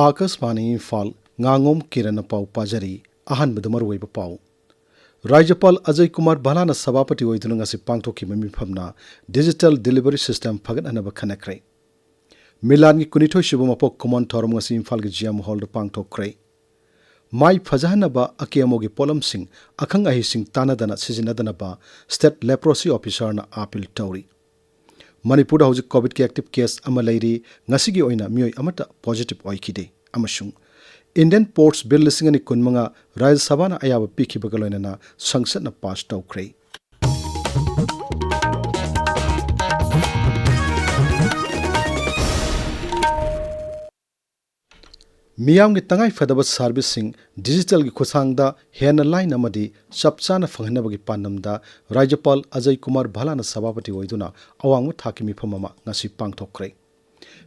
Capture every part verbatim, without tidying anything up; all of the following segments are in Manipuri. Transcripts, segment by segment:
ꯑꯥꯀꯥꯁꯕꯥꯅꯤ ꯏꯝꯐꯥꯜ, ꯉꯥꯉꯣꯝ ꯀꯤꯔꯟꯅ ꯄꯥꯎ ꯄꯥꯖꯔꯤ꯫ ꯑꯍꯥꯟꯕꯗ ꯃꯔꯨꯑꯣꯏꯕ ꯄꯥꯎ꯫ ꯔꯥꯖ꯭ꯌꯄꯥꯜ ꯑꯖꯌ ꯀꯨꯃꯥꯔ ꯚꯜꯂꯥꯅ ꯁꯚꯥꯄꯇꯤ ꯑꯣꯏꯗꯨꯅ ꯉꯁꯤ ꯄꯥꯡꯊꯣꯛꯈꯤꯕ ꯃꯤꯐꯝꯅ digital delivery system ꯐꯒꯠꯍꯟꯅꯕ ꯈꯟꯅꯈ꯭ꯔꯦ꯫ ꯃꯤꯂꯥꯟꯒꯤ ꯀꯨꯟꯅꯤꯊꯣꯏ ꯁꯨꯕ ꯃꯄꯣꯛ ꯀꯨꯝꯑꯣꯟ ꯊꯧꯔꯝ ꯉꯁꯤ ꯏꯝꯐꯥꯜꯒꯤ G M Hall ꯗ ꯄꯥꯡꯊꯣꯛꯈ꯭ꯔꯦ꯫ ꯃꯥꯏ ꯐꯖꯍꯟꯅꯕ ꯑꯀꯦ ꯑꯃꯧꯒꯤ ꯄꯣꯠꯂꯝꯁꯤꯡ ꯑꯈꯪ ꯑꯍꯩꯁꯤꯡ ꯇꯥꯟꯅꯗꯅ ꯁꯤꯖꯤꯟꯅꯗꯅꯕ State Leprosy Officer ꯅ appeal ꯇꯧꯔꯤ꯫ ꯃꯅꯤꯄꯨꯔꯗ ꯍꯧꯖꯤꯛ COVID ꯀꯤ active case ꯑꯃ ꯂꯩꯔꯤ꯫ ꯉꯁꯤꯒꯤ ꯑꯣꯏꯅ ꯃꯤꯑꯣꯏ ꯑꯃꯠꯇ positive ꯑꯣꯏꯈꯤꯗꯦ꯫ ꯑꯃꯁꯨꯡ Indian Ports Bill ꯂꯤꯁꯤꯡ ꯑꯅꯤ ꯀꯨꯟꯃꯉꯥ ꯔꯥꯖ꯭ꯌ ꯁꯚꯥꯅ ꯑꯌꯥꯕ ꯄꯤꯈꯤꯕꯒ ꯂꯣꯏꯅꯅ ꯁꯪꯁꯠꯅ pass ꯇꯧꯈ꯭ꯔꯦ꯫ ꯃꯤꯌꯥꯝꯒꯤ ꯇꯉꯥꯏ ꯐꯗꯕ service ꯁꯤꯡ digital ꯒꯤ ꯈꯨꯠꯊꯥꯡꯗ ꯍꯦꯟꯅ ꯂꯥꯏꯅ ꯑꯃꯗꯤ ꯆꯞ ꯆꯥꯅ ꯐꯪꯍꯟꯅꯕꯒꯤ ꯄꯥꯟꯗꯝꯗ ꯔꯥꯖ꯭ꯌꯄꯥꯜ ꯑꯖꯌ ꯀꯨꯃꯥꯔ ꯚꯜꯂꯥꯅ ꯁꯚꯥꯄꯇꯤ ꯑꯣꯏꯗꯨꯅ ꯑꯋꯥꯡꯕ ꯊꯥꯛꯀꯤ ꯃꯤꯐꯝ ꯑꯃ ꯉꯁꯤ ꯄꯥꯡꯊꯣꯛꯈ꯭ꯔꯦ꯫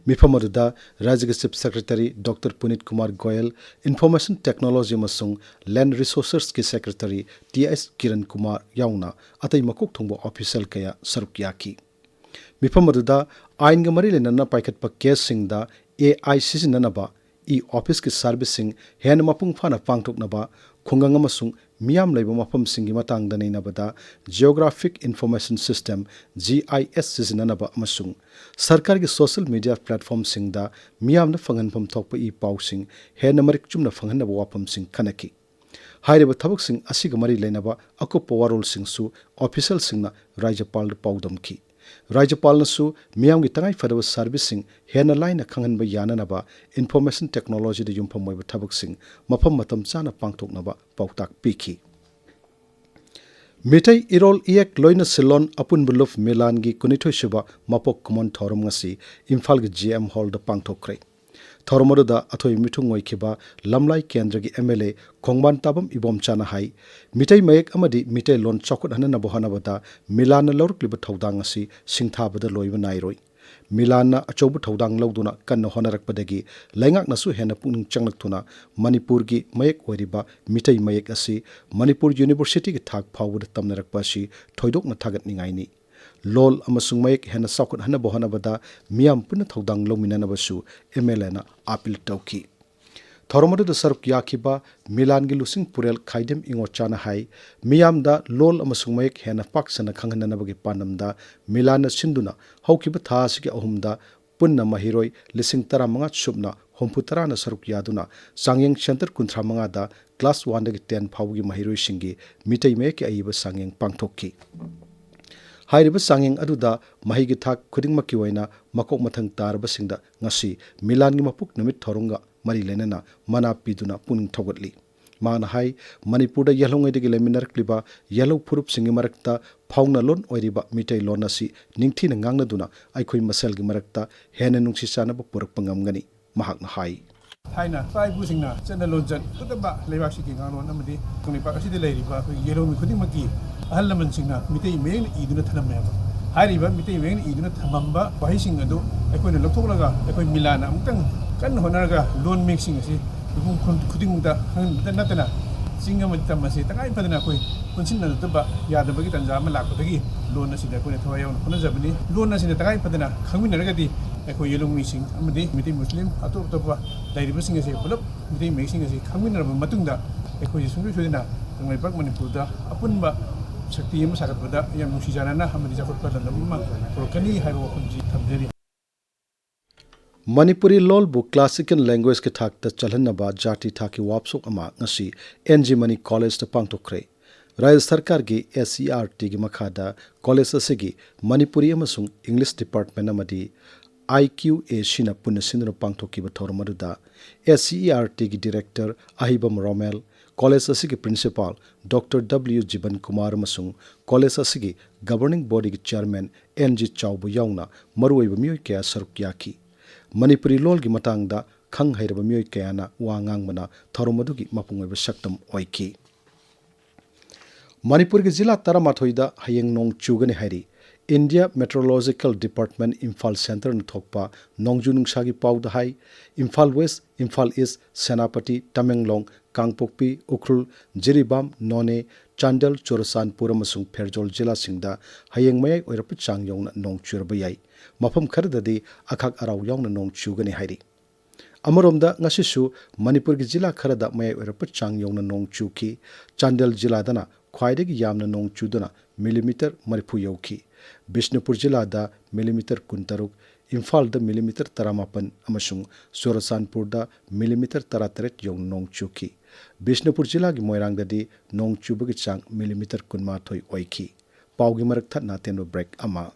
ꯃꯤꯐꯝ ꯑꯗꯨꯗ ꯔꯥꯖ꯭ꯌꯒꯤ Chief Secretary Doctor ꯄꯨꯅꯤꯠ Kumar Goyal, Information Technology ꯑꯃꯁꯨꯡ Land Resources ꯀꯤ Secretary T S Kiran Kumar ꯌꯥꯎꯅ ꯑꯇꯩ ꯃꯀꯣꯛ ꯊꯣꯡꯕ official ꯀꯌꯥ ꯁꯔꯨꯛ ꯌꯥꯈꯤ꯫ ꯃꯤꯐꯝ ꯑꯗꯨꯗ ꯑꯥꯏꯟꯒ ꯃꯔꯤ ꯂꯩꯅꯅ ꯄꯥꯏꯈꯠꯄ case ꯁꯤꯡꯗ A I ꯁꯤꯖꯤꯟꯅꯅꯕ, e-office ꯀꯤ service ꯁꯤꯡ ꯍꯦꯟꯅ ꯃꯄꯨꯡ ꯐꯥꯅ ꯄꯥꯡꯊꯣꯛꯅꯕ, ꯈꯨꯡꯒꯪ ꯑꯃꯁꯨꯡ ꯃꯤꯌꯥꯝ ꯂꯩꯕ ꯃꯐꯝꯁꯤꯡꯒꯤ ꯃꯇꯥꯡꯗ ꯅꯩꯅꯕꯗ Geographic Information System, G I S, ꯁꯤꯖꯤꯟꯅꯅꯕ ꯑꯃꯁꯨꯡ ꯁꯔꯀꯥꯔꯒꯤ social media platform ꯁꯤꯡꯗ ꯃꯤꯌꯥꯝꯅ ꯐꯪꯍꯟꯐꯝ ꯊꯣꯛꯄ ꯏ ꯄꯥꯎꯁꯤꯡ ꯍꯦꯟꯅ ꯃꯔꯤꯛ ꯆꯨꯝꯅ ꯐꯪꯍꯟꯅꯕ ꯋꯥꯐꯝꯁꯤꯡ ꯈꯟꯅꯈꯤ꯫ ꯍꯥꯏꯔꯤꯕ ꯊꯕꯛꯁꯤꯡ ꯑꯁꯤꯒ ꯃꯔꯤ ꯂꯩꯅꯕ ꯑꯀꯨꯞꯄ ꯋꯥꯔꯣꯜꯁꯤꯡꯁꯨ official ꯁꯤꯡꯅ ꯔꯥꯖ꯭ꯌꯄꯥꯜꯗ ꯄꯥꯎꯗꯝꯈꯤ꯫ ꯔꯥꯖ꯭ꯌꯄꯥꯜꯅꯁꯨ ꯃꯤꯌꯥꯝꯒꯤ ꯇꯉꯥꯏ ꯐꯗꯕ service ꯁꯤꯡ ꯍꯦꯟꯅ ꯂꯥꯏꯅ ꯈꯪꯍꯟꯕ ꯌꯥꯅꯅꯕ Information Technology ꯗ ꯌꯨꯝꯐꯝ ꯑꯣꯏꯕ ꯊꯕꯛꯁꯤꯡ ꯃꯐꯝ ꯃꯇꯝ ꯆꯥꯅ ꯄꯥꯡꯊꯣꯛꯅꯕ ꯄꯥꯎꯇꯥꯛ ꯄꯤꯈꯤ꯫ ꯃꯤꯇꯩ ꯏꯔꯣꯜ ꯏꯌꯦꯛ ꯂꯣꯏꯅ ꯁꯤꯜꯂꯣꯟ ꯑꯄꯨꯟꯕ ꯂꯨꯞ ꯃꯤꯂꯥꯟꯒꯤ ꯀꯨꯟꯅꯤꯊꯣꯏ ꯁꯨꯕ ꯃꯄꯣꯛ ꯀꯨꯝꯑꯣꯟ ꯊꯧꯔꯝ ꯉꯁꯤ ꯏꯝꯐꯥꯜꯒꯤ G M Hall ꯗ ꯄꯥꯡꯊꯣꯛꯈ꯭ꯔꯦ꯫ ꯊꯧꯔꯝ ꯑꯗꯨꯗ ꯑꯊꯣꯏ ꯃꯤꯊꯨꯡ ꯑꯣꯏꯈꯤꯕ ꯂꯝꯂꯥꯏ ꯀꯦꯟꯗ꯭ꯔꯒꯤ M L A ꯈꯣꯡꯕꯥꯟ ꯇꯥꯕꯝ ꯏꯕꯣꯝꯆꯥꯅ ꯍꯥꯏ, ꯃꯤꯇꯩ ꯃꯌꯦꯛ ꯑꯃꯗꯤ ꯃꯤꯇꯩꯂꯣꯟ ꯆꯥꯎꯈꯠꯍꯟꯅꯕ ꯍꯣꯠꯅꯕꯗ ꯃꯤꯂꯥꯟꯅ ꯂꯧꯔꯛꯂꯤꯕ ꯊꯧꯗꯥꯡ ꯑꯁꯤ ꯁꯤꯡꯊꯥꯕꯗ ꯂꯣꯏꯕ ꯅꯥꯏꯔꯣꯏ꯫ ꯃꯤꯂꯥꯟꯅ ꯑꯆꯧꯕ ꯊꯧꯗꯥꯡ ꯂꯧꯗꯨꯅ ꯀꯟꯅ ꯍꯣꯠꯅꯔꯛꯄꯗꯒꯤ ꯂꯩꯉꯥꯛꯅꯁꯨ ꯍꯦꯟꯅ ꯄꯨꯛꯅꯤꯡ ꯆꯪꯂꯛꯇꯨꯅ ꯃꯅꯤꯄꯨꯔꯒꯤ ꯃꯌꯦꯛ ꯑꯣꯏꯔꯤꯕ ꯃꯤꯇꯩ ꯃꯌꯦꯛ ꯑꯁꯤ ꯃꯅꯤꯄꯨꯔ University ꯒꯤ ꯊꯥꯛ ꯐꯥꯎꯕꯗ ꯇꯝꯅꯔꯛꯄ ꯑꯁꯤ ꯊꯣꯏꯗꯣꯛꯅ ꯊꯥꯒꯠꯅꯤꯡꯉꯥꯏꯅꯤ꯫ ꯂꯣꯜ ꯑꯃꯁꯨꯡ ꯃꯌꯦꯛ ꯍꯦꯟꯅ ꯆꯥꯎꯈꯠꯍꯟꯅꯕ ꯍꯣꯠꯅꯕꯗ ꯃꯤꯌꯥꯝ ꯄꯨꯟꯅ ꯊꯧꯗꯥꯡ ꯂꯧꯃꯤꯟꯅꯅꯕꯁꯨ ꯑꯦꯝ ꯑꯦꯜ ꯑꯦꯅ ꯑꯥꯄꯤꯜ ꯇꯧꯈꯤ꯫ ꯊꯧꯔꯝ ꯑꯗꯨꯗ ꯁꯔꯨꯛ ꯌꯥꯈꯤꯕ ꯃꯤꯂꯥꯟꯒꯤ ꯂꯨꯆꯤꯡ ꯄꯨꯔꯦꯜ ꯈꯥꯏꯗꯦꯝ ꯏꯉꯣꯆꯥꯅ ꯍꯥꯏ, ꯃꯤꯌꯥꯝꯗ ꯂꯣꯜ ꯑꯃꯁꯨꯡ ꯃꯌꯦꯛ ꯍꯦꯟꯅ ꯄꯥꯛ ꯁꯟꯅ ꯈꯪꯍꯟꯅꯅꯕꯒꯤ ꯄꯥꯟꯗꯝꯗ ꯃꯤꯂꯥꯟꯅ ꯁꯤꯟꯗꯨꯅ ꯍꯧꯈꯤꯕ ꯊꯥ ꯑꯁꯤꯒꯤ ꯑꯍꯨꯝꯗ ꯄꯨꯟꯅ ꯃꯍꯩꯔꯣꯏ ꯂꯤꯁꯤꯡ ꯇꯔꯥꯃꯉꯥ ꯁꯨꯞꯅ ꯍꯨꯝꯐꯨ ꯇꯔꯥꯅ ꯁꯔꯨꯛ ꯌꯥꯗꯨꯅ ꯆꯥꯡꯌꯦꯡ ꯁꯦꯟꯇꯔ ꯀꯨꯟꯊ꯭ꯔꯥ ꯃꯉꯥꯗ ꯀ꯭ꯂꯥꯁ ꯋꯥꯟꯗꯒꯤ ꯇꯦꯟ ꯐꯥꯎꯕꯒꯤ ꯃꯍꯩꯔꯣꯏꯁꯤꯡꯒꯤ ꯃꯤꯇꯩ ꯃꯌꯦꯛꯀꯤ ꯑꯏꯕ ꯆꯥꯡꯌꯦꯡ ꯄꯥꯡꯊꯣꯛꯈꯤ꯫ ꯍꯥꯏꯔꯤꯕ ꯆꯥꯡꯌꯦꯡ ꯑꯗꯨꯗ ꯃꯍꯩꯒꯤ ꯊꯥꯛ ꯈꯨꯗꯤꯡꯃꯛꯀꯤ ꯑꯣꯏꯅ ꯃꯀꯣꯛ ꯃꯊꯪ ꯇꯥꯔꯕꯁꯤꯡꯗ ꯉꯁꯤ ꯃꯤꯂꯥꯟꯒꯤ ꯃꯄꯣꯛ ꯅꯨꯃꯤꯠ ꯊꯧꯔꯝꯒ ꯃꯔꯤ ꯂꯩꯅꯅ ꯃꯅꯥ ꯄꯤꯗꯨꯅ ꯄꯨꯛꯅꯤꯡ ꯊꯧꯒꯠꯂꯤ꯫ ꯃꯥꯅ ꯍꯥꯏ, ꯃꯅꯤꯄꯨꯔꯗ ꯌꯦꯜꯍꯧꯉꯩꯗꯒꯤ ꯂꯩꯃꯤꯟꯅꯔꯛꯂꯤꯕ ꯌꯦꯜꯍꯧ ꯐꯨꯔꯨꯞꯁꯤꯡꯒꯤ ꯃꯔꯛꯇ ꯐꯥꯎꯅ ꯂꯣꯟ ꯑꯣꯏꯔꯤꯕ ꯃꯤꯇꯩꯂꯣꯟ ꯑꯁꯤ ꯅꯤꯡꯊꯤꯅ ꯉꯥꯡꯅꯗꯨꯅ ꯑꯩꯈꯣꯏ ꯃꯁꯦꯜꯒꯤ ꯃꯔꯛꯇ ꯍꯦꯟꯅ ꯅꯨꯡꯁꯤ ꯆꯥꯟꯅꯕ ꯄꯨꯔꯛꯄ ꯉꯝꯒꯅꯤ, ꯃꯍꯥꯛꯅ ꯍꯥꯏ꯫ ꯊꯥꯏꯅ ꯏꯄꯥ ꯏꯄꯨꯁꯤꯡꯅ ꯆꯠꯅ ꯂꯣꯟꯆꯠ ꯐꯖꯕ ꯂꯩꯕꯥꯛꯁꯤꯒꯤ ꯉꯥꯡꯂꯣꯟ ꯑꯃꯗꯤ ꯀꯪꯂꯩꯄꯥꯛ ꯑꯁꯤꯗ ꯂꯩꯔꯤꯕ ꯑꯩꯈꯣꯏꯒꯤ ꯌꯦꯜꯍꯧꯃꯤ ꯈꯨꯗꯤꯡꯃꯛꯀꯤ ꯑꯍꯜ ꯂꯃꯟꯁꯤꯡꯅ ꯃꯤꯇꯩ ꯃꯌꯦꯛꯅ ꯏꯗꯨꯅ ꯊꯝꯂꯝꯃꯦꯕ꯫ ꯍꯥꯏꯔꯤꯕ ꯃꯤꯇꯩ ꯃꯌꯦꯛꯅ ꯏꯗꯨꯅ ꯊꯝꯃꯝꯕ ꯋꯥꯍꯩꯁꯤꯡ ꯑꯗꯨ ꯑꯩꯈꯣꯏꯅ ꯂꯧꯊꯣꯛꯂꯒ ꯑꯩꯈꯣꯏ ꯃꯤꯂꯥꯟꯅ ꯑꯃꯨꯛꯇꯪ ꯀꯟꯅ ꯍꯣꯠꯅꯔꯒ ꯂꯣꯟ ꯃꯌꯦꯛꯁꯤꯡ ꯑꯁꯤ ꯃꯤꯄꯨꯝ ꯈꯨ-, ꯈꯨꯗꯤꯡꯃꯛꯇ ꯈꯪꯍꯟꯕꯇ ꯅꯠꯇꯅ ꯆꯤꯡ ꯑꯃꯗꯤ ꯇꯝ ꯑꯁꯤ ꯇꯉꯥꯏ ꯐꯗꯅ ꯑꯩꯈꯣꯏ ꯄꯨꯟꯁꯤꯟꯅꯗꯕ ꯌꯥꯗꯕꯒꯤ ꯇꯥꯟꯖꯥ ꯑꯃ ꯂꯥꯛꯄꯗꯒꯤ ꯂꯣꯟ ꯑꯁꯤꯗ ꯑꯩꯈꯣꯏꯅ ꯊꯋꯥꯏ ꯌꯥꯎꯅ ꯍꯣꯠꯅꯖꯕꯅꯤ꯫ ꯂꯣꯟ ꯑꯁꯤꯅ ꯇꯉꯥꯏ ꯐꯗꯅ ꯈꯪꯃꯤꯟꯅꯔꯒꯗꯤ ꯑꯩꯈꯣꯏ ꯌꯦꯜꯍꯧꯃꯤꯁꯤꯡ ꯑꯃꯗꯤ ꯃꯤꯇꯩ ꯃꯨꯁꯂꯤꯝ ꯑꯇꯣꯞ ꯑꯇꯣꯞꯄ ꯂꯩꯔꯤꯕꯁꯤꯡ ꯑꯁꯤ ꯄꯨꯂꯞ ꯃꯤꯇꯩ ꯃꯌꯦꯛꯁꯤꯡ ꯑꯁꯤ ꯈꯪꯃꯤꯟꯅꯔꯕ ꯃꯇꯨꯡꯗ ꯑꯩꯈꯣꯏꯁꯤ ꯁꯨꯡꯁꯣꯏ ꯁꯣꯏꯗꯅ ꯀꯪꯂꯩꯄꯥꯛ ꯃꯅꯤꯄꯨꯔꯗ ꯑꯄꯨꯟꯕ ꯁꯛꯇꯤ ꯑꯃ ꯁꯥꯒꯠꯄꯗ ꯌꯥꯝ ꯅꯨꯡꯁꯤ ꯆꯥꯟꯅꯅ ꯑꯃꯗꯤ ꯆꯥꯎꯈꯠꯄ ꯂꯝꯗꯝ ꯑꯃ ꯄꯨꯔꯛꯀꯅꯤ ꯍꯥꯏꯕ ꯋꯥꯐꯝꯁꯤ ꯊꯝꯖꯔꯤ꯫ ꯃꯅꯤꯄꯨꯔꯤ ꯂꯣꯜꯕꯨ classical languageꯀꯤ ꯊꯥꯛꯇ ꯆꯜꯍꯟꯅꯕ ꯖꯥꯇꯤ ꯊꯥꯛꯀꯤ ꯋꯥꯛꯁꯣꯞ ꯑꯃ ꯉꯁꯤ ꯑꯦꯟ ꯖꯤ ꯃꯅꯤ ꯀꯣꯂꯦꯖꯇ ꯄꯥꯡꯊꯣꯛꯈ꯭ꯔꯦ꯫ ꯔꯥꯖ꯭ꯌ ꯁꯔꯀꯥꯔꯒꯤ ꯑꯦꯁ ꯁꯤ ꯏ ꯑꯥꯔ ꯇꯤꯒꯤ ꯃꯈꯥꯗ ꯀꯣꯂꯦꯖ ꯑꯁꯤꯒꯤ ꯃꯅꯤꯄꯨꯔꯤ ꯑꯃꯁꯨꯡ ꯏꯪꯂꯤꯁ ꯗꯤꯄꯥꯔꯠꯃꯦꯟ ꯑꯃꯗꯤ ꯑꯥꯏ ꯀ꯭ꯌꯨ ꯑꯦ ꯁꯤꯅ ꯄꯨꯟꯅ ꯁꯤꯟꯗꯨꯅ ꯄꯥꯡꯊꯣꯛꯈꯤꯕ ꯊꯧꯔꯝ ꯑꯗꯨꯗ ꯑꯦꯁ ꯁꯤ ꯏ ꯑꯥꯔ ꯇꯤꯒꯤ ꯗꯤꯔꯦꯛꯇꯔ ꯑꯍꯤꯕꯝ ꯔꯣꯃꯦꯜ, ꯀꯣꯂꯦꯖ ꯑꯁꯤꯒꯤ ꯄ꯭ꯔꯤꯟꯁꯤꯄꯥꯜ ꯗꯣꯛꯇꯔ ꯗꯕ꯭ꯂꯤꯌꯨ ꯖꯤꯕꯟ ꯀꯨꯃꯥꯔ ꯑꯃꯁꯨꯡ ꯀꯣꯂꯦꯖ ꯑꯁꯤꯒꯤ governing bodyꯒꯤ chairman ꯑꯦꯟ ꯖꯤ ꯆꯥꯎꯕ ꯌꯥꯎꯅ ꯃꯔꯨꯑꯣꯏꯕ ꯃꯤꯑꯣꯏ ꯀꯌꯥ ꯁꯔꯨꯛ ꯌꯥꯈꯤ꯫ ꯃꯅꯤꯄꯨꯔꯤ ꯂꯣꯜꯒꯤ ꯃꯇꯥꯡꯗ ꯈꯪ ꯍꯩꯔꯕ ꯃꯤꯑꯣꯏ ꯀꯌꯥꯅ ꯋꯥ ꯉꯥꯡꯕꯅ ꯊꯧꯔꯝ ꯑꯗꯨꯒꯤ ꯃꯄꯨꯡ ꯑꯣꯏꯕ ꯁꯛꯇꯝ ꯑꯣꯏꯈꯤ꯫ ꯃꯅꯤꯄꯨꯔꯒꯤ ꯖꯤꯂꯥ ꯇꯔꯥꯃꯥꯊꯣꯏꯗ ꯍꯌꯦꯡ ꯅꯣꯡ ꯆꯨꯒꯅꯤ ꯍꯥꯏꯔꯤ꯫ India Meteorological Department ꯏꯝꯐꯥꯜ ꯁꯦꯟꯇꯔꯅ ꯊꯣꯛꯄ ꯅꯣꯡꯖꯨ ꯅꯨꯡꯁꯥꯒꯤ ꯄꯥꯎꯗ ꯍꯥꯏ, ꯏꯝꯐꯥꯜ ꯋꯦꯁ, ꯏꯝꯐꯥꯜ ꯏꯁ, ꯁꯦꯅꯥꯄꯇꯤ, ꯇꯃꯦꯡꯂꯣꯡ, ꯀꯥꯡꯄꯣꯛꯄꯤ, ꯎꯈ꯭ꯔꯨꯜ, ꯖꯤꯔꯤꯕꯥꯝ, ꯅꯣꯅꯦ, ꯆꯥꯟꯗꯦꯜ, ꯆꯨꯔꯆꯥꯟꯄꯨꯔ ꯑꯃꯁꯨꯡ ꯐꯦꯔꯖꯣꯜ ꯖꯤꯂꯥꯁꯤꯡꯗ ꯍꯌꯦꯡ ꯃꯌꯥꯏ ꯑꯣꯏꯔꯞꯄ ꯆꯥꯡ ꯌꯧꯅ ꯅꯣꯡ ꯆꯨꯔꯕ ꯌꯥꯏ꯫ ꯃꯐꯝ ꯈꯔꯗꯗꯤ ꯑꯈꯥꯛ ꯑꯔꯥꯎ ꯌꯥꯎꯅ ꯅꯣꯡ ꯆꯨꯒꯅꯤ ꯍꯥꯏꯔꯤ꯫ ꯑꯃꯔꯣꯝꯗ, ꯉꯁꯤꯁꯨ ꯃꯅꯤꯄꯨꯔꯒꯤ ꯖꯤꯂꯥ ꯈꯔꯗ ꯃꯌꯥꯏ ꯑꯣꯏꯔꯞꯄ ꯆꯥꯡ ꯌꯧꯅ ꯅꯣꯡ ꯆꯨꯈꯤ꯫ ꯆꯥꯟꯗꯦꯜ ꯖꯤꯂꯥꯗꯅ ꯈ꯭ꯋꯥꯏꯗꯒꯤ ꯌꯥꯝꯅ ꯅꯣꯡ ꯆꯨꯗꯨꯅ ꯃꯤꯂꯤꯃꯤꯇꯔ ꯃꯔꯤꯐꯨ ꯌꯧꯈꯤ꯫ ꯕꯤꯁꯅꯨꯄꯨꯔ ꯖꯤꯂꯥꯗ ꯃꯤꯂꯤꯃꯤꯇꯔ ꯀꯨꯟꯇꯔꯨꯛ, ꯏꯝꯐꯥꯜꯗ ꯃꯤꯂꯤꯃꯤꯇꯔ ꯇꯔꯥꯃꯥꯄꯟ ꯑꯃꯁꯨꯡ ꯆꯨꯔꯆꯥꯟꯄꯨꯔꯗ ꯃꯤꯂꯤꯃꯤꯇꯔ ꯇꯔꯥꯇꯔꯦꯠ ꯌꯧꯅ ꯅꯣꯡ ꯆꯨꯈꯤ꯫ ꯕꯤꯁꯅꯨꯄꯨꯔ ꯖꯤꯂꯥꯒꯤ ꯃꯣꯏꯔꯥꯡꯗꯗꯤ ꯅꯣꯡ ꯆꯨꯕꯒꯤ ꯆꯥꯡ ꯃꯤꯂꯤꯃꯤꯇꯔ ꯀꯨꯟꯃꯥꯊꯣꯏ ꯑꯣꯏꯈꯤ꯫ ꯄꯥꯎꯒꯤ ꯃꯔꯛ ꯊꯠꯅ ꯑꯇꯦꯟꯕ ꯕ꯭ꯔꯦꯛ ꯑꯃ꯫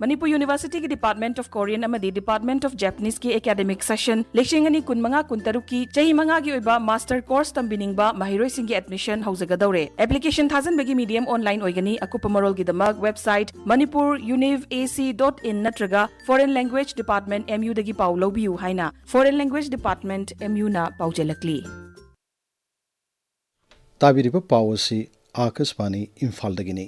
ꯃꯅꯤꯄꯨꯔ ꯌꯨꯅꯤꯚꯔꯁꯤꯇꯤꯒꯤ Department of Korean ꯑꯃꯗꯤ Department of Japaneseꯀꯤ academic session ꯂꯤꯁꯤꯡ ꯑꯅꯤ ꯀꯨꯟꯃꯉꯥ ꯀꯨꯟꯇꯔꯨꯛꯀꯤ ꯆꯍꯤ ꯃꯉꯥꯒꯤ ꯑꯣꯏꯕ master course ꯇꯝꯕꯤꯅꯤꯡꯕ ꯃꯍꯩꯔꯣꯏꯁꯤꯡꯒꯤ admission ꯍꯧꯖꯒꯗꯧꯔꯦ꯫ Application ꯊꯥꯖꯤꯟꯕꯒꯤ medium online ꯑꯣꯏꯒꯅꯤ꯫ ꯑꯀꯨꯞꯄ ꯃꯔꯣꯜꯒꯤꯗꯃꯛ website manipurunivac dot in ꯅꯠꯇ꯭ꯔꯒ Foreign Language Department, M U ꯗꯒꯤ ꯄꯥꯎ ꯂꯧꯕꯤꯌꯨ ꯍꯥꯏꯅ Foreign Language Department, M U ꯅ ꯄꯥꯎꯖꯦꯜꯂꯛꯂꯤ꯫ ꯇꯥꯕꯤꯔꯤꯕ ꯄꯥꯎ ꯑꯁꯤ ꯑꯥꯀꯥꯁꯕꯥꯅꯤ ꯏꯝꯐꯥꯜꯗꯒꯤꯅꯤ꯫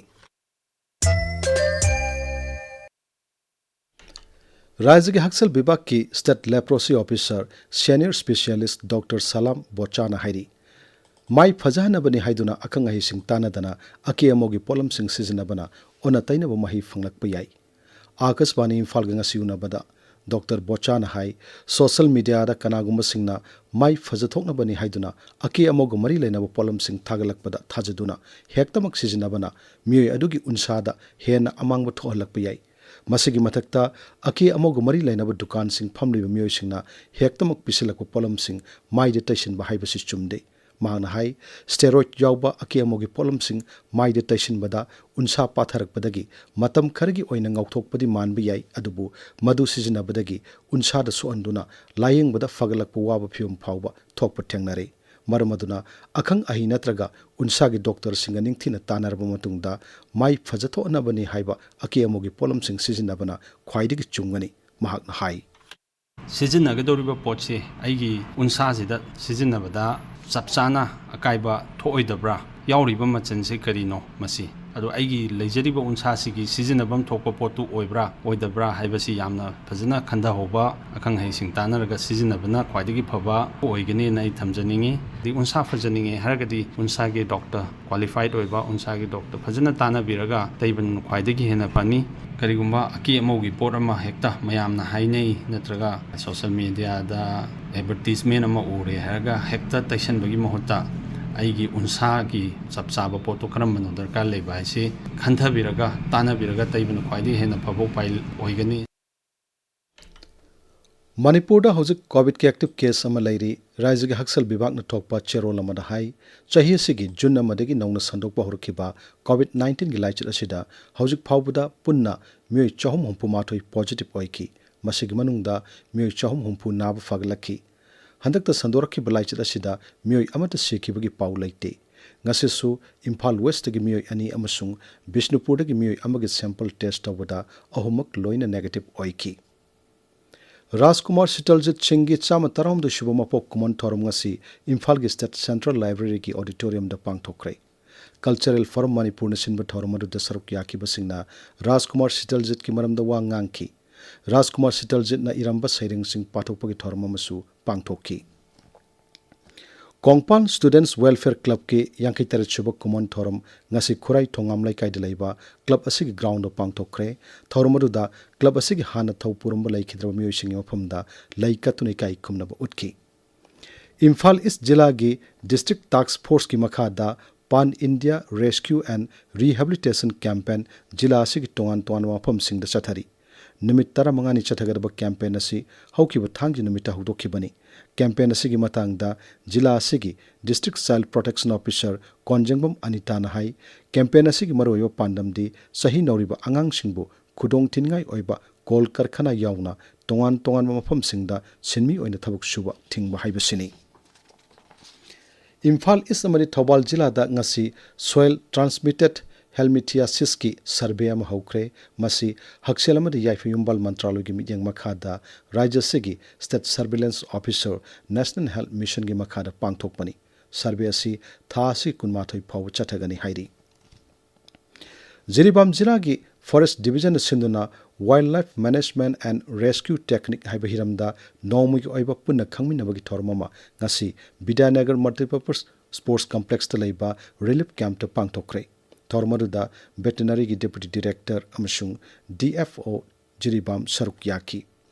ꯔꯥꯖ꯭ꯌꯒꯤ ꯍꯛꯁꯦꯜ ꯕꯤꯚꯥꯒꯀꯤ State Leprosy Officer, Senior Specialist Doctor ꯁꯂꯥꯝ ꯕꯣꯆꯥꯅ ꯍꯥꯏꯔꯤ, ꯃꯥꯏ ꯐꯖꯍꯟꯅꯕꯅꯤ ꯍꯥꯏꯗꯨꯅ ꯑꯈꯪ ꯑꯍꯩꯁꯤꯡ ꯇꯥꯟꯅꯗꯅ ꯑꯀꯦ ꯑꯃꯧꯒꯤ ꯄꯣꯠꯂꯝꯁꯤꯡ ꯁꯤꯖꯤꯟꯅꯕꯅ ꯑꯣꯟꯅ ꯇꯩꯅꯕ ꯃꯍꯩ ꯐꯪꯂꯛꯄ ꯌꯥꯏ꯫ ꯑꯥꯀꯥꯁꯕꯥꯅꯤ ꯏꯝꯐꯥꯜꯒ ꯉꯁꯤ ꯎꯅꯕꯗ ꯗꯣꯛꯇꯔ ꯕꯣꯆꯥꯅ ꯍꯥꯏ, social mediaꯗ ꯀꯅꯥꯒꯨꯝꯕꯁꯤꯡꯅ ꯃꯥꯏ ꯐꯖꯊꯣꯛꯅꯕꯅꯤ ꯍꯥꯏꯗꯨꯅ ꯑꯀꯦ ꯑꯃꯧꯒ ꯃꯔꯤ ꯂꯩꯅꯕ ꯄꯣꯠꯂꯝꯁꯤꯡ ꯊꯥꯒꯠꯂꯛꯄꯗ ꯊꯥꯖꯗꯨꯅ ꯍꯦꯛꯇꯃꯛ ꯁꯤꯖꯤꯟꯅꯕꯅ ꯃꯤꯑꯣꯏ ꯑꯗꯨꯒꯤ ꯎꯟꯁꯥꯗ ꯍꯦꯟꯅ ꯑꯃꯥꯡꯕ ꯊꯣꯛꯍꯜꯂꯛꯄ ꯌꯥꯏ꯫ ꯃꯁꯤꯒꯤ ꯃꯊꯛꯇ, ꯑꯀꯦ ꯑꯃꯧꯒ ꯃꯔꯤ ꯂꯩꯅꯕ ꯗꯨꯀꯥꯟꯁꯤꯡ ꯐꯝꯂꯤꯕ ꯃꯤꯑꯣꯏꯁꯤꯡꯅ ꯍꯦꯛꯇꯃꯛ ꯄꯤꯁꯤꯜꯂꯛꯄ ꯄꯣꯠꯂꯝꯁꯤꯡ ꯃꯥꯏꯗ ꯇꯩꯁꯤꯟꯕ ꯍꯥꯏꯕꯁꯤ ꯆꯨꯝꯗꯦ꯫ ꯃꯍꯥꯛꯅ ꯍꯥꯏ, steroid ꯌꯥꯎꯕ ꯑꯀꯦ ꯑꯃꯧꯒꯤ ꯄꯣꯠꯂꯝꯁꯤꯡ ꯃꯥꯏꯗ ꯇꯩꯁꯤꯟꯕꯗ ꯎꯟꯁꯥ ꯄꯥꯊꯔꯛꯄꯗꯒꯤ ꯃꯇꯝ ꯈꯔꯒꯤ ꯑꯣꯏꯅ ꯉꯧꯊꯣꯛꯄꯗꯤ ꯃꯥꯟꯕ ꯌꯥꯏ, ꯑꯗꯨꯕꯨ ꯃꯗꯨ ꯁꯤꯖꯤꯟꯅꯕꯗꯒꯤ ꯎꯟꯁꯥꯗ ꯁꯣꯛꯍꯟꯗꯨꯅ ꯂꯥꯌꯦꯡꯕꯗ ꯐꯒꯠꯂꯛꯄ ꯋꯥꯕ ꯐꯤꯚꯝ ꯐꯥꯎꯕ ꯊꯣꯛꯄ ꯊꯦꯡꯅꯔꯦ꯫ ꯃꯔꯝ ꯑꯗꯨꯅ, ꯑꯈꯪ ꯑꯍꯩ ꯅꯠꯇ꯭ꯔꯒ ꯎꯟꯁꯥꯒꯤ ꯗꯣꯛꯇꯔꯁꯤꯡꯒ ꯅꯤꯡꯊꯤꯅ ꯇꯥꯟꯅꯔꯕ ꯃꯇꯨꯡꯗ ꯃꯥꯏ ꯐꯖꯊꯣꯛꯍꯟꯅꯕꯅꯤ ꯍꯥꯏꯕ ꯑꯀꯦ ꯑꯃꯧꯒꯤ ꯄꯣꯠꯂꯝꯁꯤꯡ ꯁꯤꯖꯤꯟꯅꯕꯅ ꯈ꯭ꯋꯥꯏꯗꯒꯤ ꯆꯨꯝꯒꯅꯤ, ꯃꯍꯥꯛꯅ ꯍꯥꯏ꯫ ꯁꯤꯖꯤꯟꯅꯒꯗꯧꯔꯤꯕ ꯄꯣꯠꯁꯤ ꯑꯩꯒꯤ ꯎꯟꯁꯥꯁꯤꯗ ꯁꯤꯖꯤꯟꯅꯕꯗ ꯆꯞ ꯆꯥꯅ ꯑꯀꯥꯏꯕ ꯊꯣꯛꯑꯣꯏꯗꯕ꯭ꯔꯥ? ꯌꯥꯎꯔꯤꯕ ꯃꯆꯜꯁꯤ ꯀꯔꯤꯅꯣ? ꯃꯁꯤ ꯑꯗꯣ ꯑꯩꯒꯤ ꯂꯩꯖꯔꯤꯕ ꯎꯟꯁꯥꯁꯤꯒꯤ ꯁꯤꯖꯤꯟꯅꯐꯝ ꯊꯣꯛꯄ ꯄꯣꯠꯇꯨ ꯑꯣꯏꯕ꯭ꯔꯥ ꯑꯣꯏꯗꯕ꯭ꯔꯥ ꯍꯥꯏꯕꯁꯤ ꯌꯥꯝꯅ ꯐꯖꯅ ꯈꯟꯊꯍꯧꯕ, ꯑꯈꯪ ꯑꯍꯩꯁꯤꯡ ꯇꯥꯟꯅꯔꯒ ꯁꯤꯖꯤꯟꯅꯕꯅ ꯈ꯭ꯋꯥꯏꯗꯒꯤ ꯐꯕ ꯑꯣꯏꯒꯅꯤꯅ ꯑꯩ ꯊꯝꯖꯅꯤꯡꯉꯤ꯫ ꯑꯗꯩ ꯎꯟꯁꯥ ꯐꯖꯅꯤꯡꯉꯦ ꯍꯥꯏꯔꯒꯗꯤ ꯎꯟꯁꯥꯒꯤ ꯗꯣꯛꯇꯔ, ꯀ꯭ꯋꯥꯂꯤꯐꯥꯏꯠ ꯑꯣꯏꯕ ꯎꯟꯁꯥꯒꯤ ꯗꯣꯛꯇꯔ ꯐꯖꯅ ꯇꯥꯟꯅꯕꯤꯔꯒ ꯇꯩꯕꯅ ꯈ꯭ꯋꯥꯏꯗꯒꯤ ꯍꯦꯟꯅ ꯐꯅꯤ꯫ ꯀꯔꯤꯒꯨꯝꯕ ꯑꯀꯦ ꯑꯃꯧꯒꯤ ꯄꯣꯠ ꯑꯃ ꯍꯦꯛꯇ ꯃꯌꯥꯝꯅ ꯍꯥꯏꯅꯩ ꯅꯠꯇ꯭ꯔꯒ ꯁꯣꯁꯦꯜ ꯃꯦꯗꯤꯌꯥꯗ ꯑꯦꯗꯚꯔꯇꯤꯁꯃꯦꯟ ꯑꯃ ꯎꯔꯦ ꯍꯥꯏꯔꯒ ꯍꯦꯛꯇ ꯇꯩꯁꯟꯕꯒꯤ ꯃꯍꯨꯠꯇ ꯑꯩꯒꯤ ꯎꯟꯁꯥꯒꯤ ꯆꯞ ꯆꯥꯕ ꯄꯣꯠꯇꯣ ꯀꯔꯝꯕꯅꯣ ꯗꯔꯀꯥꯔ ꯂꯩꯕ ꯍꯥꯏꯁꯤ ꯈꯟꯊꯕꯤꯔꯒ, ꯇꯥꯟꯅꯕꯤꯔꯒ ꯇꯩꯕꯅ ꯈ꯭ꯋꯥꯏꯗꯒꯤ ꯍꯦꯟꯅ ꯐꯕ ꯎꯄꯥꯏ ꯑꯣꯏꯒꯅꯤ꯫ ꯃꯅꯤꯄꯨꯔꯗ ꯍꯧꯖꯤꯛ ꯀꯣꯚꯤꯗꯀꯤ ꯑꯦꯛꯇꯤꯚ ꯀꯦꯁ ꯑꯃ ꯂꯩꯔꯤ꯫ ꯔꯥꯖ꯭ꯌꯒꯤ ꯍꯛꯁꯦꯜ ꯕꯤꯚꯥꯒꯅ ꯊꯣꯛꯄ ꯆꯦꯔꯣꯜ ꯑꯃꯗ ꯍꯥꯏ, ꯆꯍꯤ ꯑꯁꯤꯒꯤ ꯖꯨꯟ ꯑꯃꯗꯒꯤ ꯅꯧꯅ ꯁꯟꯗꯣꯛꯄ ꯍꯧꯔꯛꯈꯤꯕ ꯀꯣꯚꯤꯗ ꯅꯥꯏꯟꯇꯤꯟꯒꯤ ꯂꯥꯏꯆꯠ ꯑꯁꯤꯗ ꯍꯧꯖꯤꯛ ꯐꯥꯎꯕꯗ ꯄꯨꯟꯅ ꯃꯤꯑꯣꯏ ꯆꯍꯨꯝ ꯍꯨꯝꯐꯨ ꯃꯥꯊꯣꯏ ꯄꯣꯖꯤꯇꯤꯚ ꯑꯣꯏꯈꯤ꯫ ꯃꯁꯤꯒꯤ ꯃꯅꯨꯡꯗ ꯃꯤꯑꯣꯏ ꯆꯍꯨꯝ ꯍꯨꯝꯐꯨ ꯅꯥꯕ ꯐꯒꯠꯂꯛꯈꯤ꯫ ꯍꯟꯗꯛꯇ ꯁꯟꯗꯣꯔꯛꯈꯤꯕ ꯂꯥꯏꯆꯠ ꯑꯁꯤꯗ ꯃꯤꯑꯣꯏ ꯑꯃꯠꯇ ꯁꯤꯈꯤꯕꯒꯤ ꯄꯥꯎ ꯂꯩꯇꯦ꯫ ꯉꯁꯤꯁꯨ ꯏꯝꯐꯥꯜ ꯋꯦꯁꯇꯒꯤ ꯃꯤꯑꯣꯏ ꯑꯅꯤ ꯑꯃꯁꯨꯡ ꯕꯤꯁꯅꯨꯄꯨꯔꯗꯒꯤ ꯃꯤꯑꯣꯏ ꯑꯃꯒꯤ ꯁꯦꯝꯄꯜ ꯇꯦꯁ ꯇꯧꯕꯗ ꯑꯍꯨꯝꯃꯛ ꯂꯣꯏꯅ ꯅꯦꯒꯦꯇꯤꯚ ꯑꯣꯏꯈꯤ꯫ ꯔꯥꯖꯀꯨꯃꯥꯔ ꯁꯤꯇꯜꯖꯤꯠ ꯁꯤꯡꯒꯤ ꯆꯥꯝꯃ ꯇꯔꯥꯍꯨꯝꯗꯣꯏ ꯁꯨꯕ ꯃꯄꯣꯛ ꯀꯨꯝꯑꯣꯟ ꯊꯧꯔꯝ ꯉꯁꯤ ꯏꯝꯐꯥꯜꯒꯤ ꯁ꯭ꯇꯦꯠ ꯁꯦꯟꯇ꯭ꯔꯦꯜ ꯂꯥꯏꯕ꯭ꯔꯦꯔꯤꯒꯤ ꯑꯣꯗꯤꯇꯣꯔꯤꯌꯝꯗ ꯄꯥꯡꯊꯣꯛꯈ꯭ꯔꯦ꯫ ꯀꯜꯆꯔꯦꯜ ꯐꯣꯔꯝ ꯃꯅꯤꯄꯨꯔꯅ ꯁꯤꯟꯕ ꯊꯧꯔꯝ ꯑꯗꯨꯗ ꯁꯔꯨꯛ ꯌꯥꯈꯤꯕꯁꯤꯡꯅ ꯔꯥꯖꯀꯨꯃꯥꯔ ꯁꯤꯇꯜꯖꯤꯠꯀꯤ ꯃꯔꯝꯗ ꯋꯥ ꯉꯥꯡꯈꯤ꯫ ꯔꯥꯖꯀꯨꯃꯥꯔ ꯁꯤꯇꯜꯖꯤꯠꯅ ꯏꯔꯝꯕ ꯁꯩꯔꯦꯡꯁꯤꯡ ꯄꯥꯊꯣꯛꯄꯒꯤ ꯊꯧꯔꯝ ꯑꯃꯁꯨ ꯄꯥꯡꯊꯣꯛꯈꯤ꯫ ꯀꯣꯡꯄꯥꯜ ꯁ꯭ꯇꯨꯗꯦꯟꯠꯁ ꯋꯦꯜꯐꯤꯌꯔ ꯀ꯭ꯂꯕꯀꯤ ꯌꯥꯡꯈꯩ ꯇꯔꯦꯠ ꯁꯨꯕ ꯀꯨꯝꯑꯣꯟ ꯊꯧꯔꯝ ꯉꯁꯤ ꯈꯨꯔꯥꯏ ꯊꯣꯉꯥꯝ ꯂꯩꯀꯥꯏꯗ ꯂꯩꯕ ꯀ꯭ꯂꯕ ꯑꯁꯤꯒꯤ ꯒ꯭ꯔꯥꯎꯟꯗ ꯄꯥꯡꯊꯣꯛꯈ꯭ꯔꯦ꯫ ꯊꯧꯔꯝ ꯑꯗꯨꯗ ꯀ꯭ꯂꯕ ꯑꯁꯤꯒꯤ ꯍꯥꯟꯅ ꯊꯧ ꯄꯨꯔꯝꯕ ꯂꯩꯈꯤꯗ꯭ꯔꯕ ꯃꯤꯑꯣꯏꯁꯤꯡꯒꯤ ꯃꯐꯝꯗ ꯂꯩ ꯀꯠꯇꯨꯅ ꯏꯀꯥꯏ ꯈꯨꯝꯅꯕ ꯎꯠꯈꯤ꯫ ꯏꯝꯐꯥꯜ ꯏꯁ꯭ꯠ ꯖꯤꯂꯥꯒꯤ ꯗꯤꯁꯇ꯭ꯔꯤꯛ ꯇꯥꯛꯁ ꯐꯣꯔꯁꯀꯤ ꯃꯈꯥꯗ pan India rescue and rehabilitation camp ꯖꯤꯂꯥ ꯑꯁꯤꯒꯤ ꯇꯣꯉꯥꯟ ꯇꯣꯉꯥꯟꯕ ꯃꯐꯝꯁꯤꯡꯗ ꯆꯠꯊꯔꯤ꯫ ꯅꯨꯃꯤꯠ ꯇꯔꯥꯃꯉꯥꯅꯤ ꯆꯠꯊꯒꯗꯕ ꯀꯦꯝꯄꯦꯟ ꯑꯁꯤ ꯍꯧꯈꯤꯕ ꯊꯥꯡꯖ ꯅꯨꯃꯤꯠꯇ ꯍꯧꯗꯣꯛꯈꯤꯕꯅꯤ꯫ ꯀꯦꯝꯄꯦꯟ ꯑꯁꯤꯒꯤ ꯃꯇꯥꯡꯗ ꯖꯤꯂꯥ ꯑꯁꯤꯒꯤ ꯗꯤꯁꯇ꯭ꯔꯤꯛ ꯆꯥꯏꯜ ꯄ꯭ꯔꯣꯇꯦꯛꯁꯟ ꯑꯣꯐꯤꯁꯔ ꯀꯣꯟꯖꯦꯡꯕꯝ ꯑꯅꯤꯇꯥꯅ ꯍꯥꯏ, ꯀꯦꯝꯄꯦꯟ ꯑꯁꯤꯒꯤ ꯃꯔꯨꯑꯣꯏꯕ ꯄꯥꯟꯗꯝꯗꯤ ꯆꯍꯤ ꯅꯧꯔꯤꯕ ꯑꯉꯥꯡꯁꯤꯡꯕꯨ ꯈꯨꯗꯣꯡꯊꯤꯅꯤꯡꯉꯥꯏ ꯑꯣꯏꯕ ꯀꯣꯜ ꯀꯔꯈꯥꯅꯥ ꯌꯥꯎꯅ ꯇꯣꯉꯥꯟ ꯇꯣꯉꯥꯟꯕ ꯃꯐꯝꯁꯤꯡꯗ ꯁꯤꯟꯃꯤ ꯑꯣꯏꯅ ꯊꯕꯛ ꯁꯨꯕ ꯊꯤꯡꯕ ꯍꯥꯏꯕꯁꯤꯅꯤ꯫ ꯏꯝꯐꯥꯜ ꯏꯁ꯭ꯠ ꯑꯃꯗꯤ ꯊꯧꯕꯥꯜ ꯖꯤꯂꯥꯗ ꯉꯁꯤ ꯁꯣꯏꯜ ꯇ꯭ꯔꯥꯟꯁꯃꯤꯇꯦꯗ ꯍꯦꯜꯃꯤꯊꯤꯌꯥꯁꯤꯁꯀꯤ ꯁꯔꯚꯦ ꯑꯃ ꯍꯧꯈ꯭ꯔꯦ꯫ ꯃꯁꯤ ꯍꯛꯁꯦꯜ ꯑꯃꯗꯤ ꯌꯥꯏꯐ ꯌꯨꯝꯕꯥꯜ ꯃꯟꯇ꯭ꯔꯥꯂꯣꯏꯒꯤ ꯃꯤꯠꯌꯦꯡ ꯃꯈꯥꯗ ꯔꯥꯖ꯭ꯌ ꯑꯁꯤꯒꯤ state surveillance officer, national health ꯃꯤꯁꯟꯒꯤ ꯃꯈꯥꯗ ꯄꯥꯡꯊꯣꯛꯄꯅꯤ꯫ ꯁꯔꯚꯦ ꯑꯁꯤ ꯊꯥ ꯑꯁꯤ ꯀꯨꯟꯃꯥꯊꯣꯏ ꯐꯥꯎꯕ ꯆꯠꯊꯒꯅꯤ ꯍꯥꯏꯔꯤ꯫ ꯖꯤꯔꯤꯕꯥꯝ ꯖꯤꯂꯥꯒꯤ Forest Division ꯁꯤꯟꯗꯨꯅ Wildlife Management and Rescue Technique ꯍꯥꯏꯕ ꯍꯤꯔꯝꯗ ꯅꯣꯡꯃꯒꯤ ꯑꯣꯏꯕ ꯄꯨꯟꯅ ꯈꯪꯃꯤꯟꯅꯕꯒꯤ ꯊꯧꯔꯝ ꯑꯃ ꯉꯁꯤ ꯕꯤꯗ꯭ꯌꯥꯅꯒꯔ Multipurpose Sports Complexꯇ ꯂꯩꯕ Relief Campꯇ ꯄꯥꯡꯊꯣꯛꯈ꯭ꯔꯦ꯫ ꯊꯧꯔꯝ ꯑꯗꯨꯗ Veterinaryꯒꯤ Deputy Director ꯑꯃꯁꯨꯡ D F O ꯖꯤꯔꯤꯕꯥꯝ ꯁꯔꯨꯛ ꯌꯥꯈꯤ꯫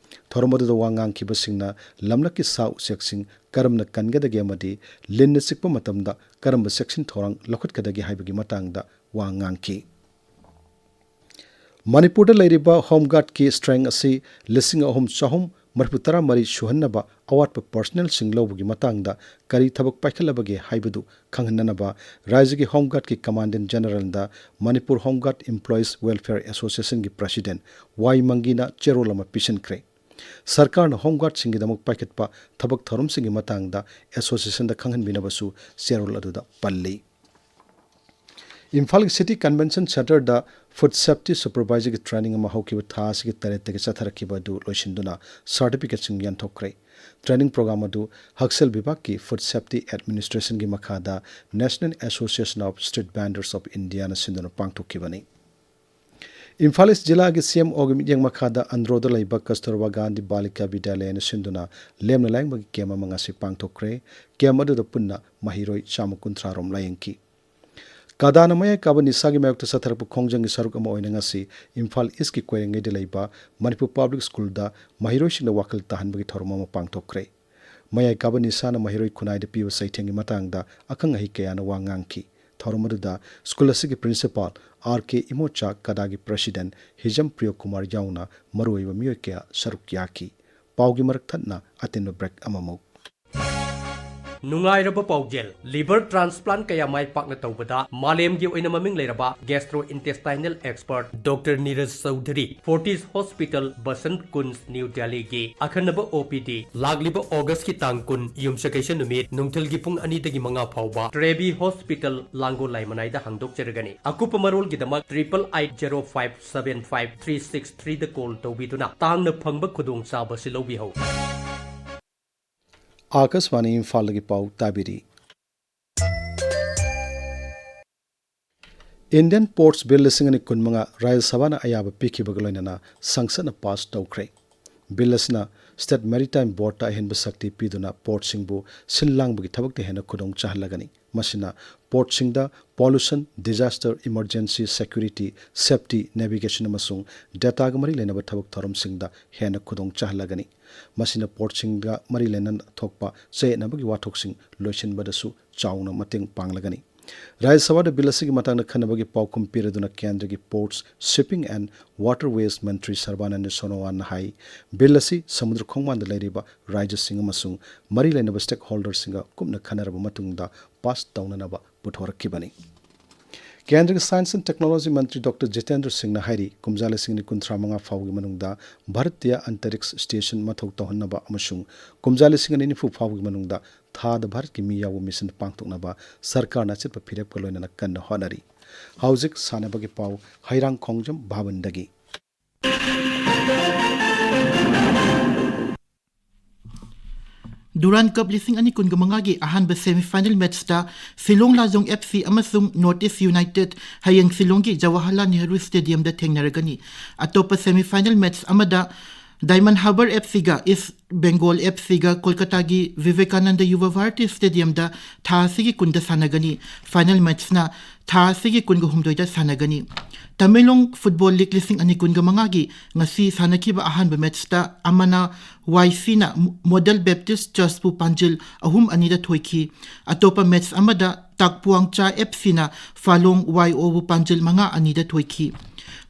ꯊꯧꯔꯝ ꯑꯗꯨꯗ ꯋꯥ ꯉꯥꯡꯈꯤꯕꯁꯤꯡꯅ ꯂꯝꯂꯛꯀꯤ ꯁꯥ ꯎꯆꯦꯛꯁꯤꯡ ꯀꯔꯝꯅ ꯀꯟꯒꯗꯒꯦ ꯑꯃꯗꯤ ꯂꯤꯟꯅ ꯆꯤꯛꯄ ꯃꯇꯝꯗ ꯀꯔꯝꯕ ꯆꯦꯛꯁꯤꯟ ꯊꯧꯔꯥꯡ ꯂꯧꯈꯠꯀꯗꯒꯦ ꯍꯥꯏꯕꯒꯤ ꯃꯇꯥꯡꯗ ꯋꯥ ꯉꯥꯡꯈꯤ꯫ ꯃꯅꯤꯄꯨꯔꯗ ꯂꯩꯔꯤꯕ Home Guardꯀꯤ strength ꯑꯁꯤ ꯂꯤꯁꯤꯡ ꯑꯍꯨꯝ ꯆꯍꯨꯝ ꯃꯔꯤꯐꯨ ꯇꯔꯥ ꯃꯔꯤ ꯁꯨꯍꯟꯅꯕ ꯑꯋꯥꯠꯄ personnelꯁꯤꯡ ꯂꯧꯕꯒꯤ ꯃꯇꯥꯡꯗ ꯀꯔꯤ ꯊꯕꯛ ꯄꯥꯏꯈꯠꯂꯕꯒꯦ ꯍꯥꯏꯕꯗꯨ ꯈꯪꯍꯟꯅꯅꯕ ꯔꯥꯖ꯭ꯌꯒꯤ Home Guardꯀꯤ Commandant Generalꯗ Manipur Home Guard Employees Welfare Associationꯒꯤ President ꯋꯥꯏ ꯃꯪꯒꯤꯅ ꯆꯦꯔꯣꯜ ꯑꯃ ꯄꯤꯁꯤꯟꯈ꯭ꯔꯦ꯫ ꯁꯔꯀꯥꯔꯅ Home Guardꯁꯤꯡꯒꯤꯗꯃꯛ ꯄꯥꯏꯈꯠꯄ ꯊꯕꯛ ꯊꯧꯔꯝꯁꯤꯡꯒꯤ ꯃꯇꯥꯡꯗ associationꯗ ꯈꯪꯍꯟꯕꯤꯅꯕꯁꯨ ꯆꯦꯔꯣꯜ ꯑꯗꯨꯗ ꯄꯜꯂꯤ꯫ ꯏꯝꯐꯥꯜꯒꯤ City Convention Centreꯗ Food Safety Supervisorꯒꯤ training ꯑꯃ ꯍꯧꯈꯤꯕ ꯊꯥ ꯑꯁꯤꯒꯤ ꯇꯔꯦꯠꯇꯒꯤ ꯆꯠꯊꯔꯛꯈꯤꯕ ꯑꯗꯨ ꯂꯣꯏꯁꯤꯟꯗꯨꯅ certificateꯁꯤꯡ ꯌꯦꯟꯊꯣꯛꯈ꯭ꯔꯦ꯫ Training program ꯑꯗꯨ ꯍꯛꯁꯦꯜ ꯕꯤꯚꯥꯒꯀꯤ Food Safety Administrationꯒꯤ ꯃꯈꯥꯗ National Association of Street Vendors of Indiaꯅ ꯁꯤꯟꯗꯨꯅ ꯄꯥꯡꯊꯣꯛꯈꯤꯕꯅꯤ꯫ ꯏꯝꯐꯥꯜ ꯏꯁ ꯖꯤꯂꯥꯒꯤ CMOꯒꯤ ꯃꯤꯠꯌꯦꯡ ꯃꯈꯥꯗ ꯑꯟꯗ꯭ꯔꯣꯗ ꯂꯩꯕ ꯀꯁꯇꯨꯔꯕꯥ ꯒꯥꯟꯙꯤ ꯕꯥꯂꯤꯀꯥ ꯕꯤꯗ꯭ꯌꯥꯂꯌꯅ ꯁꯤꯟꯗꯨꯅ ꯂꯦꯝꯅ ꯂꯥꯏꯌꯦꯡꯕꯒꯤ camp ꯑꯃ ꯉꯁꯤ ꯄꯥꯡꯊꯣꯛꯈ꯭ꯔꯦ꯫ Camp ꯑꯗꯨꯗ ꯄꯨꯟꯅ ꯃꯍꯩꯔꯣꯏ ꯆꯥꯝꯃ ꯀꯨꯟꯊ꯭ꯔꯥ ꯔꯣꯝ ꯂꯥꯌꯦꯡꯈꯤ꯫ ꯀꯗꯥꯅ ꯃꯌꯥꯏ ꯀꯥꯕ ꯅꯤꯁꯥꯒꯤ ꯃꯥꯌꯣꯛꯇ ꯆꯠꯊꯔꯛꯄ ꯈꯣꯡꯖꯪꯒꯤ ꯁꯔꯨꯛ ꯑꯃ ꯑꯣꯏꯅ ꯉꯁꯤ ꯏꯝꯐꯥꯜ ꯏꯁꯀꯤ ꯀꯣꯏꯔꯦꯡꯒꯩꯗ ꯂꯩꯕ ꯃꯅꯤꯄꯨꯔ ꯄꯕ꯭ꯂꯤꯛ ꯁ꯭ꯀꯨꯜꯗ ꯃꯍꯩꯔꯣꯏꯁꯤꯡꯗ ꯋꯥꯈꯜ ꯇꯥꯍꯟꯕꯒꯤ ꯊꯧꯔꯝ ꯑꯃ ꯄꯥꯡꯊꯣꯛꯈ꯭ꯔꯦ꯫ ꯃꯌꯥꯏ ꯀꯥꯕ ꯅꯤꯁꯥꯅ ꯃꯍꯩꯔꯣꯏ ꯈꯨꯟꯅꯥꯏꯗ ꯄꯤꯕ ꯆꯩꯊꯦꯡꯒꯤ ꯃꯇꯥꯡꯗ ꯑꯈꯪ ꯑꯍꯩ ꯀꯌꯥꯅ ꯋꯥ ꯉꯥꯡꯈꯤ꯫ ꯊꯧꯔꯝ ꯑꯗꯨꯗ ꯁ꯭ꯀꯨꯜ ꯑꯁꯤꯒꯤ principal R K ꯏꯃꯣꯆꯥ, ꯀꯗꯥꯒꯤ president ꯍꯤꯖꯝ ꯄ꯭ꯔꯤꯌꯣ ꯀꯨꯃꯥꯔ ꯌꯥꯎꯅ ꯃꯔꯨꯑꯣꯏꯕ ꯃꯤꯑꯣꯏ ꯀꯌꯥ ꯁꯔꯨꯛ ꯌꯥꯈꯤ꯫ ꯄꯥꯎꯒꯤ ꯃꯔꯛ ꯊꯠꯅ ꯑꯇꯦꯟꯕ break ꯑꯃꯃꯨꯛ꯫ ꯅꯨꯡꯉꯥꯏꯔꯕ ꯄꯥꯎꯖꯦꯜ, liver transplant ꯀꯌꯥ ꯃꯥꯏ ꯄꯥꯛꯅ ꯇꯧꯕꯗ ꯃꯥꯂꯦꯝꯒꯤ ꯑꯣꯏꯅ ꯃꯃꯤꯡ ꯂꯩꯔꯕ gastrointestinal expert Doctor Neeraj Chaudhary, Fortis Hospital, Basant Kunj, new ꯗꯦꯜꯂꯤꯒꯤ ꯑꯈꯟꯅꯕ OPD, ꯂꯥꯛꯂꯤꯕ ꯑꯣꯒꯁꯀꯤ ꯇꯥꯡ ꯀꯨꯟ, ꯌꯨꯝꯁꯀꯩꯁ ꯅꯨꯃꯤꯠ, ꯅꯨꯡꯊꯤꯜꯒꯤ ꯄꯨꯡ ꯑꯅꯤꯗꯒꯤ ꯃꯉꯥ ꯐꯥꯎꯕ, ꯇ꯭ꯔꯦꯕꯤ ꯍꯣꯁꯄꯤꯇꯥꯜ, ꯂꯥꯡꯒꯣꯜ ꯂꯥꯏꯃꯅꯥꯏꯗ ꯍꯥꯡꯗꯣꯛꯆꯔꯒꯅꯤ꯫ ꯑꯀꯨꯞꯄ ꯃꯔꯣꯜꯒꯤꯗꯃꯛ triple eight zero five seven five three six three ꯗ call ꯇꯧꯕꯤꯗꯨꯅ ꯇꯥꯡꯅ ꯐꯪꯕ ꯈꯨꯗꯣꯡꯆꯥꯕ ꯑꯁꯤ ꯂꯧꯕꯤꯍꯧ꯫ ꯑꯥꯀꯥꯁꯕꯥꯅꯤ ꯏꯝꯐꯥꯜꯗꯒꯤ ꯄꯥꯎ ꯇꯥꯕꯤꯔꯤ꯫ Indian Ports Bill ꯂꯤꯁꯤꯡ ꯑꯅꯤ ꯀꯨꯟꯃꯉꯥ ꯔꯥꯖ꯭ꯌ ꯁꯚꯥꯅ ꯑꯌꯥꯕ ꯄꯤꯈꯤꯕꯒ ꯂꯣꯏꯅꯅ ꯁꯪꯁꯠꯅ ꯄꯥꯁ ꯇꯧꯈ꯭ꯔꯦ꯫ ꯕꯤꯜ ꯑꯁꯤꯅ ꯁ꯭ꯇꯦꯠ ꯃꯦꯔꯤꯇꯥꯏꯝ ꯕꯣꯔꯗꯇ ꯑꯍꯦꯟꯕ ꯁꯛꯇꯤ ꯄꯤꯗꯨꯅ ꯄꯣꯔꯠꯁꯤꯡꯕꯨ ꯁꯤꯜ ꯂꯥꯡꯕꯒꯤ ꯊꯕꯛꯇ ꯍꯦꯟꯅ ꯈꯨꯗꯣꯡ ꯆꯥꯍꯜꯂꯒꯅꯤ꯫ ꯃꯁꯤꯅ ꯄꯣꯔꯠꯁꯤꯡꯗ pollution, disaster, emergency, security, safety, navigation ꯑꯃꯁꯨꯡ dataꯒ ꯃꯔꯤ ꯂꯩꯅꯕ ꯊꯕꯛ ꯊꯧꯔꯝꯁꯤꯡꯗ ꯍꯦꯟꯅ ꯈꯨꯗꯣꯡ ꯆꯥꯍꯜꯂꯒꯅꯤ꯫ ꯃꯁꯤꯅ ꯄꯣꯔꯠꯁꯤꯡꯒ ꯃꯔꯤ ꯂꯩꯅꯅ ꯊꯣꯛꯄ ꯆꯌꯦꯠꯅꯕꯒꯤ ꯋꯥꯊꯣꯛꯁꯤꯡ ꯂꯣꯏꯁꯤꯟꯕꯗꯁꯨ ꯆꯥꯎꯅ ꯃꯇꯦꯡ ꯄꯥꯡꯂꯒꯅꯤ꯫ ꯔꯥꯖ꯭ꯌ ꯁꯚꯥꯗ ꯕꯤꯜ ꯑꯁꯤꯒꯤ ꯃꯇꯥꯡꯗ ꯈꯟꯅꯕꯒꯤ ꯄꯥꯎꯈꯨꯝ ꯄꯤꯔꯗꯨꯅ ꯀꯦꯟꯗ꯭ꯔꯒꯤ Ports, Shipping and Waterways Mantri ꯁꯔꯕꯥꯅꯟꯗ ꯁꯣꯅꯣꯋꯥꯜꯅ high, bill ꯑꯁꯤ ꯁꯃꯨꯗ꯭ꯔ ꯈꯣꯡꯕꯥꯟꯗ ꯂꯩꯔꯤꯕ ꯔꯥꯖ꯭ꯌꯁꯤꯡ ꯑꯃꯁꯨꯡ ꯃꯔꯤ ꯂꯩꯅꯕ stakeholderꯁꯤꯡꯒ ꯀꯨꯞꯅ ꯈꯟꯅꯔꯕ ꯃꯇꯨꯡꯗ ꯄꯥꯁ ꯇꯧꯅꯅꯕ ꯄꯨꯊꯣꯔꯛꯈꯤꯕꯅꯤ꯫ ꯀꯦꯟꯗ꯭ꯔꯒꯤ Science and Technology Mantri doctor Jitendra ꯁꯤꯡꯅ ꯍꯥꯏꯔꯤ, ꯀꯨꯝꯖꯥ ꯂꯤꯁꯤꯡ ꯑꯅꯤ ꯀꯨꯟꯊ꯭ꯔꯥ ꯃꯉꯥ ꯐꯥꯎꯒꯤ ꯃꯅꯨꯡꯗ ꯚꯥꯔꯠꯇꯤꯌ ꯑꯟꯇꯔꯤꯛꯁ ꯁ꯭ꯇꯦꯁꯟ ꯃꯊꯧ ꯇꯧꯍꯟꯅꯕ ꯑꯃꯁꯨꯡ ꯀꯨꯝꯖꯥ ꯂꯤꯁꯤꯡ ꯑꯅꯤ ꯅꯤꯐꯨ ꯐꯥꯎꯒꯤ ꯃꯅꯨꯡꯗ ꯊꯥꯗ ꯚꯥꯔꯠꯀꯤ ꯃꯤ ꯌꯥꯎꯕ ꯃꯤꯁꯟ ꯄꯥꯡꯊꯣꯛꯅꯕ ꯁꯔꯀꯥꯔꯅ ꯑꯆꯦꯠꯄ ꯐꯤꯔꯦꯞꯀ ꯂꯣꯏꯅꯅ ꯀꯟꯅ ꯍꯣꯠꯅꯔꯤ꯫ ꯍꯧꯖꯤꯛ ꯁꯥꯟꯅꯕꯒꯤ ꯄꯥꯎ, ꯍꯩꯔꯥꯡ ꯈꯣꯡꯖꯝ ꯚꯥꯕꯟꯗꯒꯤ꯫ ꯗꯨꯔꯥꯟ ꯀꯞ ꯂꯤꯁꯤꯡ ꯑꯅꯤ ꯀꯨꯟꯒ ꯃꯉꯥꯒꯤ ꯑꯍꯥꯟꯕ semi final matchꯇ Shillong ꯂꯥꯖꯣꯡ F C ꯑꯃꯁꯨꯡ North East United ꯍꯌꯦꯡ ꯁꯤꯂꯣꯡꯒꯤ ꯖꯋꯥꯍꯔꯂꯥꯜ ꯅꯦꯍꯔꯨ Stadiumꯗ ꯊꯦꯡꯅꯔꯒꯅꯤ꯫ ꯑꯇꯣꯞꯄ semi final match ꯑꯃꯗ Diamond Harbour F Cꯒ East Bengal F Cꯒ ꯀꯣꯜꯀꯇꯥꯒꯤ Vivekananda Yuva Bharti Stadiumꯗ ꯊꯥ ꯑꯁꯤꯒꯤ ꯀꯨꯟꯗ ꯁꯥꯟꯅꯒꯅꯤ꯫ Final matchꯅ ꯊꯥ ꯑꯁꯤꯒꯤ ꯀꯨꯟꯒ ꯍꯨꯝꯗꯣꯏꯗ ꯁꯥꯟꯅꯒꯅꯤ꯫ ꯇꯃꯦꯡꯂꯣꯡ Football League ꯂꯤꯁꯤꯡ ꯑꯅꯤ ꯀꯨꯟꯒ ꯃꯉꯥꯒꯤ ꯉꯁꯤ ꯁꯥꯟꯅꯈꯤꯕ ꯑꯍꯥꯟꯕ matchꯇ ꯑꯃꯅ Y Cꯅ Model Baptist Churchꯄꯨ ꯄꯥꯟꯖꯤꯜ ꯑꯍꯨꯝ ꯑꯅꯤꯗ ꯊꯣꯏꯈꯤ꯫ ꯑꯇꯣꯞꯄ match ꯑꯃꯗ ꯇꯥꯛꯄꯨꯋꯥꯡꯆꯥ F Cꯅ ꯐꯥꯂꯣꯡ Y Oꯕꯨ ꯄꯥꯟꯖꯤꯜ ꯃꯉꯥ ꯑꯅꯤꯗ ꯊꯣꯏꯈꯤ꯫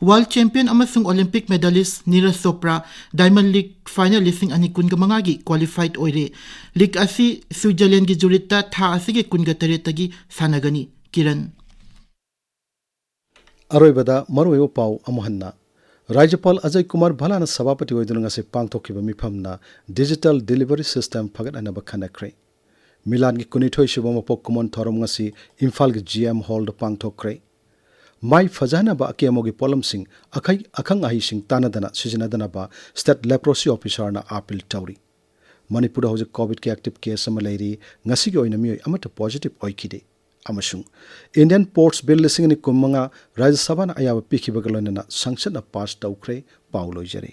World champion ꯑꯃꯁꯨꯡ Olympic medalist Neeraj Chopra Diamond League final ꯂꯤꯁꯤꯡ ꯑꯅꯤ ꯀꯨꯟꯒ ꯃꯉꯥꯒꯤ qualified ꯑꯣꯏꯔꯦ꯫ League ꯑꯁꯤ Switzerlandꯒꯤ Zurichꯇ ꯊꯥ ꯑꯁꯤꯒꯤ ꯀꯨꯟꯒ ꯇꯔꯦꯠꯇꯒꯤ ꯁꯥꯟꯅꯒꯅꯤ꯫ ꯀꯤꯔꯟ꯫ ꯑꯔꯣꯏꯕꯗ ꯃꯔꯨꯑꯣꯏꯕ ꯄꯥꯎ ꯑꯃꯨꯛ ꯍꯟꯅ꯫ ꯔꯥꯖ꯭ꯌꯄꯥꯜ ꯑꯖꯌ ꯀꯨꯃꯥꯔ ꯚꯜꯂꯥꯅ ꯁꯚꯥꯄꯇꯤ ꯑꯣꯏꯗꯨꯅ ꯉꯁꯤ ꯄꯥꯡꯊꯣꯛꯈꯤꯕ ꯃꯤꯐꯝꯅ digital delivery system ꯐꯒꯠꯍꯟꯅꯕ ꯈꯟꯅꯈ꯭ꯔꯦ꯫ ꯃꯤꯂꯥꯟꯒꯤ ꯀꯨꯟꯅꯤꯊꯣꯏ ꯁꯨꯕ ꯃꯄꯣꯛ ꯀꯨꯝꯑꯣꯟ ꯊꯧꯔꯝ ꯉꯁꯤ ꯏꯝꯐꯥꯜꯒꯤ G M Hallꯗ ꯄꯥꯡꯊꯣꯛꯈ꯭ꯔꯦ꯫ ꯃꯥꯏ ꯐꯖꯍꯟꯅꯕ ꯑꯀꯦ ꯑꯃꯧꯒꯤ ꯄꯣꯠꯂꯝꯁꯤꯡ ꯑꯈꯩ-, ꯑꯈꯪ ꯑꯍꯩꯁꯤꯡ ꯇꯥꯟꯅꯗꯅ ꯁꯤꯖꯤꯟꯅꯗꯅꯕ State Leprosy Officerꯅ appeal ꯇꯧꯔꯤ꯫ ꯃꯅꯤꯄꯨꯔꯗ ꯍꯧꯖꯤꯛ COVIDꯀꯤ active case ꯑꯃ ꯂꯩꯔꯤ꯫ ꯉꯁꯤꯒꯤ ꯑꯣꯏꯅ ꯃꯤꯑꯣꯏ ꯑꯃꯠꯇ positive ꯑꯣꯏꯈꯤꯗꯦ꯫ ꯑꯃꯁꯨꯡ Indian Ports Bill ꯂꯤꯁꯤꯡ ꯑꯅꯤ ꯀꯨꯟꯃꯉꯥ ꯔꯥꯖ꯭ꯌ ꯁꯚꯥꯅ ꯑꯌꯥꯕ ꯄꯤꯈꯤꯕꯒ ꯂꯣꯏꯅꯅ ꯁꯪꯁꯠꯅ ꯄꯥꯁ ꯇꯧꯈ꯭ꯔꯦ꯫ ꯄꯥꯎ ꯂꯣꯏꯖꯔꯦ꯫